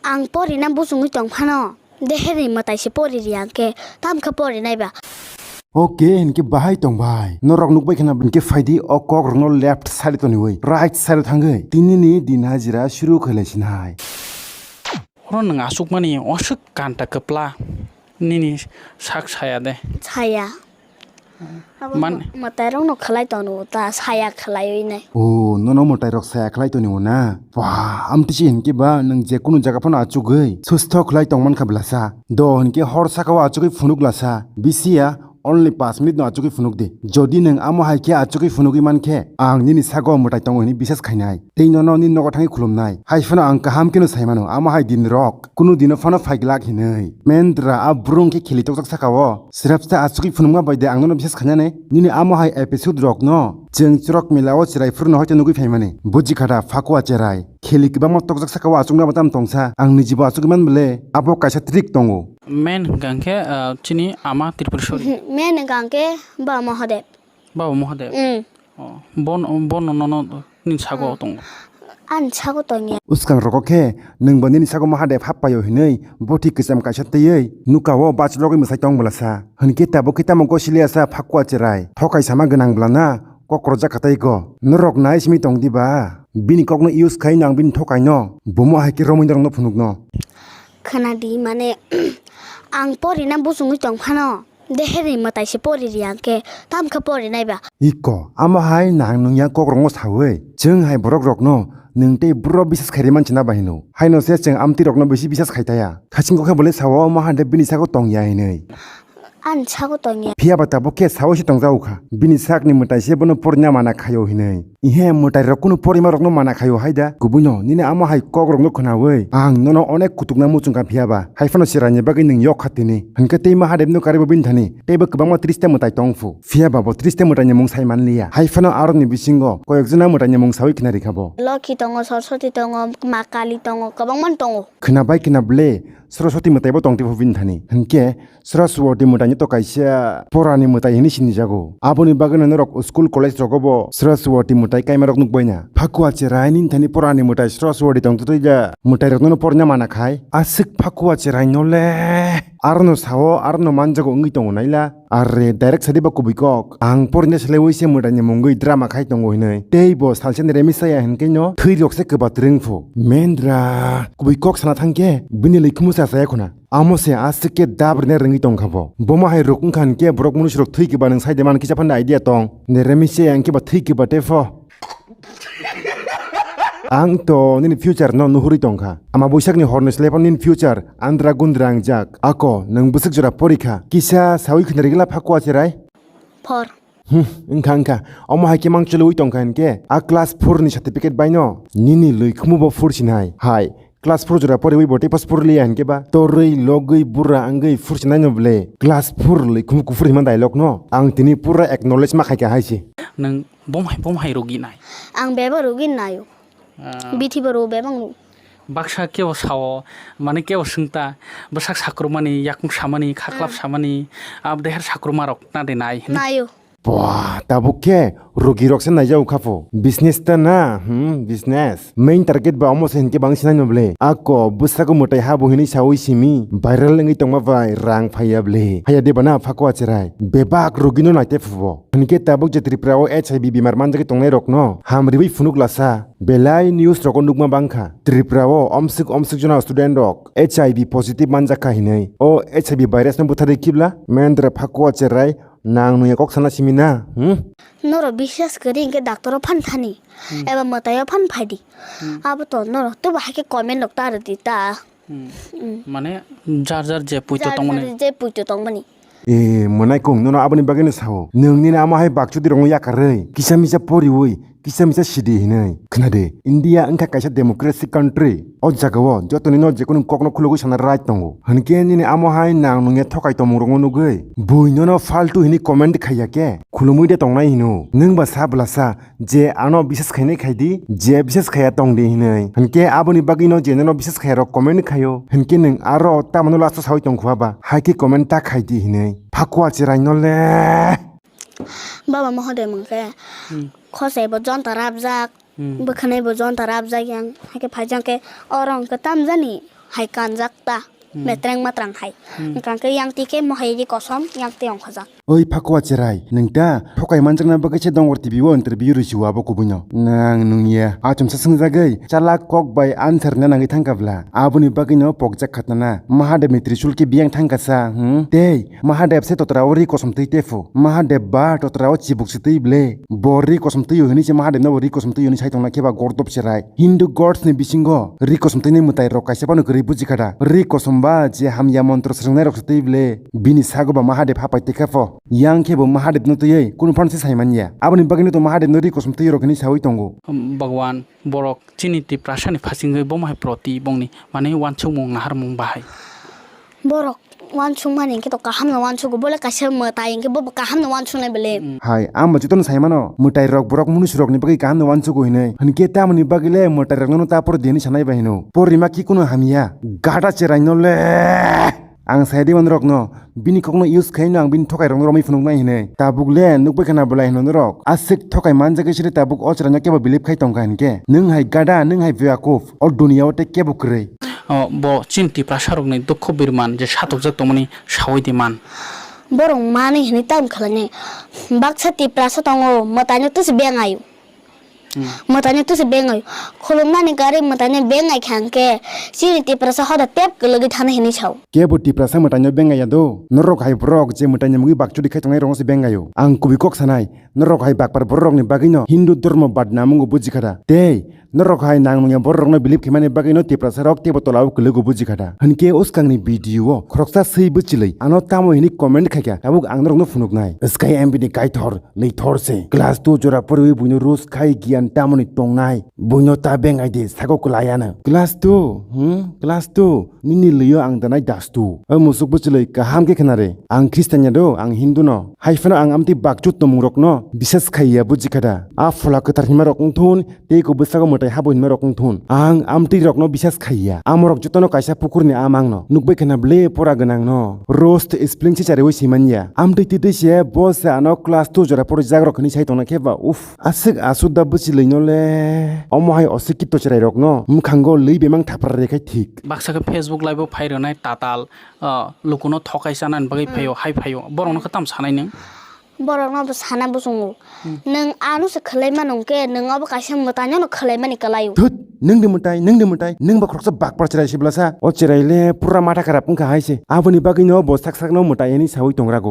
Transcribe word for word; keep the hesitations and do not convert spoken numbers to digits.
Ang porina buchungwi tong phano. Deherni mwtai se pori ri ang khe, tam khe pori nai ba. Oke, hinkhe bahai tong bai. Norok nukbai khna hinkhe phaidi o kok rokno left side toniwi right side thangwi tinini din hajira shuru khailai sinai. Oro nwng aswkmani oswk kanta kwpla nini sak saya de. Saya. Abo man- mwtai rokno khlai tonu ta saya khlaiwi nai. O, nono mwtai rok saya khlai toni o na? Wah, amtwi se hinkhe ba nwng je kunu jaga phano achugwi susto khlai tong mankha blasa. Do hinkhe hor saka o achugwi phunuk lasa. Bisi ya, only paanch minute no achugwi phunuk di. Jodi nwng amo hai khe achugwi phunugwi mankhe, ang nini sago mwtai tongo hwnwi bisas khainai. Tei nono nini nogo thangwi khulumnai. Hai phano ang kaham kheno sai mano, amo hai din rok kunu dino phano phai glak hinwi. Mendra a bwrwng khe khili tokjak saka o. Srapsa achugwi phunukma bai de ang nono bisas khainani. Nini amo hai episode rokno chwng chwrok mela o cherai phuru no hoito nugwi phaimani. Buji kha da Phakua cherai. Kheli kwbangma tokjak saka o achukna bo tamo tongsa. Ang nijibo achugwi man bole. Abo kaisa trick tongo. Main hwnkha hwnkhe, ah, chini ama Tripureshwari. Main hwnkha hwnkhe Baba Mahadev. Baba Mahadev? Mm. Oh, bon, bon no, no, no, nini sago tongo. Ani sago tongya. Uskang rogo khe nwng bo nini sago Mahadev hap paio hinwi boti kwcham kaisa twiwi nuka o bachlogwi mwsai tong bwlasa. Hinkhe tabuk khe tamo gosiliya sa Phakua cherai. Thokai sama gwnang bwlana kok rojak kha tei go. Norok nai simi tong diba? Bini kokno use khai nang bini thokaino. Bomo hai khe romwi norokno phunukno. Khna di mane, ang porina buchungwi tong phano. Deherni mwtai se pori ri ang khe, tam khe pori nai ba. Iko, amo hai nang nung ya kok rokno sawi. Chwng hai borok rokno nwng tei buro bisas khairi manchina ba hino. Haino se chwng amtwi rokno bisi bisas khai taya. Khaching kok khe bole sao, amo hai de bini sago tong ya hinwi. Ani sago tong ya. Phiya ba tabuk khe sao se tong jago kha. Bini sakni mwtai se bono porina mana khaio hinwi. Ihe mwtai rok kunu porima rokno mana khaio hai da. Kubuino nini amo hai kok rokno khnawi. Ang nono onek kutukna muchung kha phiya ba. Hai phano cheraini bagwi nwng yok kha tini. Hinkhe tei Mahadev no karibo bini thani. Teibo kwbangma tris ta mwtai tong phu. Phiya ba bo tris ta mwtai ni mung sai man liya. Hai phano aroni bisingo koyek jona mwtai ni mung sawi khna rikha bo. Lokhi tongo, Saraswati tongo, Ma Kali tongo, kwbangma tongo. Khna bai khna ble, Saraswati mwtai bo tong tei phu bini thani. Hinkhe Saraswati mwtai ni to kaisa porani mwtai hinwi sinijago. Aboni bagwino norok school college rogo bo Saraswati mwtai kaima rok nukbai na. Phakua cherai nini thani porani mwtai Saraswati tong twi ja mwtai rokno porina mana khai. Aswk Phakua cherai no le. Arno sao, arno manjago wngwi tongo naila. Are direct sadi ba kubui kok. Ang porina selaiwi se mwtai ni mungwi drama khai tongo hinwi. Tei bo salsa ni remi saya hinkhe no thwi rok se kwba twrwng phu. Mendra kubui kok sana thangkhe bini lwi khumu sa saya khuna. Amo se aswk khe dab rwna rwngwi tong kha bo. Bomo hai rwk wngkha hinkhe borok munusurok thwi kiba nwng side man kisa phano idea tong. Neremi se ang kiba thwi kiba tei pho. Ang to nini future no nuhurwi tong kha. Ama buisakni horni slai phano nini future andra gundra wngjak. Ako nwng bwswk jora pori kha. Kisa sawi khna rigla Phakua cherai. Phor. Hmm, wngkha wngkha. Omo hai khe mang chwlwi tong kha hinkhe a class four ni certificate bai no nini lwi khumu bo phur sinai. Hai. Class four jora poriwi bo tei pass purliya hinkhe ba torwi logwi bura wngwi phursinai no ble class four lwi khumu kuphur hima dialogue no ang tini pura acknowledge ma khaikha hai se. Nwng bom hai, bom hai rwgwi nai. Ang bebak rwgwi naio. Ah. Bithi bo rw bebak rw. Baksa kebo sao, mane kebo swngta, bwsak sakrumani, yakung samani, khaklap samani, abo deher sakruma rok na de nai hinwi. Naio. Bwah, tabuk khe rugi rok se naijago kha pho. Business ta na, hmm, business. Main target ba omo se hinkhe bang sinai no ble. Ako bwsako mwtai ha bo hinwi sawi simi. Viral wngwi tongma bai rang phaiya ble. Haya de bana Phakua cherai. Bebak rugi no naite phubo. Hinkhe tabuk je Tripura o H I V bimar manjagwi tongnai rok no ham riwi phunuk lasa. Belai news rogo nukma bangkha. Tripura o omswk omswk jona student rok H I V positive manjakha hinwi. O H I V virus no butharwi khibla. Mendra Phakua cherai. Nang nungya kok sana simi na, hmm? Norok biswas kwrwi hinkhe doctor o phan thani, hmm, eba mwtai o phan phaidi. Hmm. Abo to norok teibo hai khe comment rok ta rwdi ta. Hmm. Hmm. Mane jar jar je puito tongmani. Jar jar je puito tongmani. E, mwnai kung nono aboni bagwino sao. Nwng nini amo hai bakchudi rokno yakarwi, kisa misa poriwi, kisa misa sidi hinwi. Khna de, India wngkha kaisa democracy country. O jagao jotonino jekunu kokno khulugwi sana right tongo. Hinkhe nini amo hai nang nungya thokai tongmung rokno nugwi bui nono faltu hinwi comment khaiya khe khulumwi de tongnai hino. Nwng ba sa bwlasa je ano biswas khainai khaidi, je biswas khaiya tongdi hinwi. Hinkhe aboni bagwino je nono biswas khaiya rok comment khaio. Hinkhe nwng aro tamano last o sawi tongkha ba, hai khe comment ta khaidi hinwi. Phakua cherai no le. Baba Mahadev hwnkhe, hmm, khosai bo jonta rabjak, hmm, bwkhanai bo jonta rabjak yang, haikhe phaijak khe oro hwnkhe tamjani Hai kanjak ta. Hmm. Metreng matrang hai. Hmm. Hwnkha khe yang twi khe mohai ri kosom, yang twi ongkhojak. Oi Phakwa cherai, nwng ta thokai manjakna bagwi se Dongor T V o interview rwsio abo kubuino. Nang nungya. Achomsa swngjagwi chalak kok bai answer na nangwi thangkha bla. Aboni bagwino pokjak khatnana. Mahadev ni Trishul khe biyang thangkha sa, hmm? Tei Mahadev se totra o ri kosom twi tepho. Mahadev ba totra o chibuk se twi ble. Bo ri kosom twi o hwnwi se Mahadev no bo ri kosom twi o hwnwi sai tongna khe ba gordop cherai. Hindu gods ni bisingo ri kosom twi ni mwtai rok kaisa phano kwrwi buji kha da. Ri kosom ba je hamya montro swrwngnai rok se twi ble. Bini sago ba Mahadev hapai twi kha pho. Yang khe bo Mahadev no twiwi kunu phano se sai man ya. Aboni bagwi no to Mahadev no ri kosom twi rok hwnwi saui tongo. Bhagwan, borok chini Tiprasa ni phasingwi bomo hai proti bongni manwi uansukmung naharmung bahai. Borok uansukmani hwnkhe to kaham no uansugo, bole kaisa mwtai hwnkhe bo kaham no uansuknai bele. Mm. Hai, ang bo jotono sai mano, mwtai rok borok munusu rokni bagwi kaham no uansugo hinwi. Hinkhe tamoni bagwi le mwtai rokno ta por di hinwi sanai bai hino. Porima ki kuno hamya, gada cherai no le. Ang sai di man rokno, bini kokno use khai no ang bini thokai rokno romwi phunuknai hinwi. Tabuk le nukbai khana belai hino norok. Aswk thokai manjagwi siri tabuk o cherai no kebo believe khai tongkha hinkhe. Nwng hai gada, nwng hai bewakup, o duniya o tei kebo kwrwi. O, bo chini Tiprasa rokni dukhu birman je satokjak tongmani saui di man. Borok mani hinwi tam khlainai. Baksa Tiprasa tongo, mwtaino tusi bengaio. Hmm. Mwtaino tusi bengaio. Khulumnani gari mwtaino bengai kha hwnkhe, chini Tiprasa hoda tep kwlwgwi thana hinwi sao. Kebo Tiprasa mwtaino bengaiya do. Norok hai borok je mwtaini mungwi bakchuri khai tongnai rokno se bengaio. Ang kubui kok sanai. Norok hai bakpar bororokni bagwino Hindu dhormo badnam wngo buji kha da. Tei norok hai nang nungya bororokno believe khaimani bagwino Tiprasarok teibo tolao kwlwgo buji kha da. Hinkhe uskangni video o khoroksa swi bwchilwi ano tamo hinwi comment khaikha, tabuk ang norokno phunuknai. Sky M B ni Kaitor lwithor se. Class two jora poriwi buino roast khai giyan tamoni tongnai. Buino ta bengai di, sago kwlai ano. Class two? Hmm? Class two? Nini lwio ang danai dastu. O musuk bwchwlwi kaham khe khna re. Ang Christian ya do, ang Hindu no. Hai phano ang amtwi bakchu tongmung rokno bisas khai ya buji kha da. A phola kwthar hinma rok wng thun, tei kubui sago mwtai habo hinma rok wng thun. Ang amtwi rokno bisas khai ya. Amorok jotono kaisa pukur ni amang no. Nukbai khna ble pora gwnang no. Roast spling se chariwi siman ya. Amtwi twi twi se bo se ano class two jora pori jak rok hinwi sai tongna khe ba uff. Aswk aswk da bwchwlwi no le. Omo hai osikito chwrai rokno mwkhango lwi bemang thapra rekhai thik. Baksa khe Facebook live o phai rwnai tatal, ah, lukuno thokai chanani bagwi phaio, hai phaio. Borokno khe tamo sanai nwng? Borokno bo sana bwswngo. Hmm. Nwng ano se khwlai mano hwnkhe nwng abo kaisa mwtaino no khwlai mani kwlaio. Thut, nwng de mwtai, nwng de mwtai, nwng bo khoroksa bakpar chwrai se bwlasa. O chwrai le pura matha kharap wngkha hai se. Aboni bagwi no bo sak sak no mwtai hinwi saui tongrago.